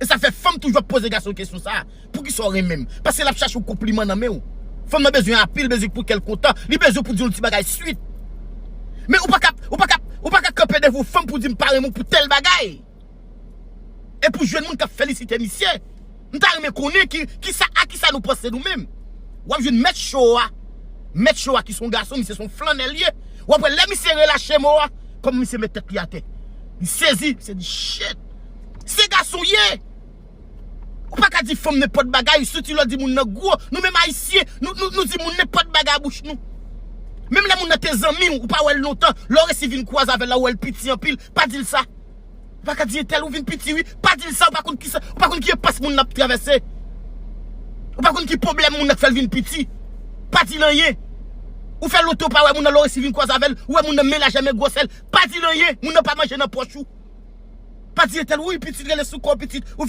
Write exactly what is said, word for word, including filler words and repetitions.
E sa fè fanm toujou ap poze gason kesyon sa a. Poukisa w renmen m? Paske l ap chache yon konpliman nan men w. Fanm nan bezwen anpil, bezwen pou kè l kontan. Li bezwen pou di yon ti bagay swit. Men ou pa ka, ou pa ka, ou pa ka kanpe devan yon fanm pou di m pa renmen w pou tèl bagay. E pou jwenn moun k ap felisite misye. M ta renmen konnen ki, ki sa, a ki sa nou panse nou menm. W ap jwenn mèt cho a. Mèt cho a ki se yon gason, misye se yon flannèl ye. W ap wè lè misye relache mo a, kòman misye met tèt li atè. Li sezi, misye di shit. Se gason ye. Ou pa ka di fanm nenpòt bagay, sitou lè w di moun nan gwo. Nou menm ayisyen, nou, nou, nou di moun nenpòt bagay a bouch nou. Menm lè moun nan te zanmi w, ou pa wè l lontan, lè w resi vin kwaze avè l la, ou wè l piti anpil, pa di l sa. Ou pa ka di entèl ou vin piti wi, pa di l sa, ou pa konn ki sa, ou pa konn ki enpas moun nan ap travèse. Ou pa konn ki pwoblèm moun nan k fè l vin piti. Pa di l anyen. Ou fè lontan ou pa wè moun nan, lè w resi vin kwaze avè l, ou wè moun nan men lajè men gwosè l, pa di l anyen, moun nan pa manje nan pòch ou. Pa di entèl, wi, pitit rele sou kò w, pitit, ou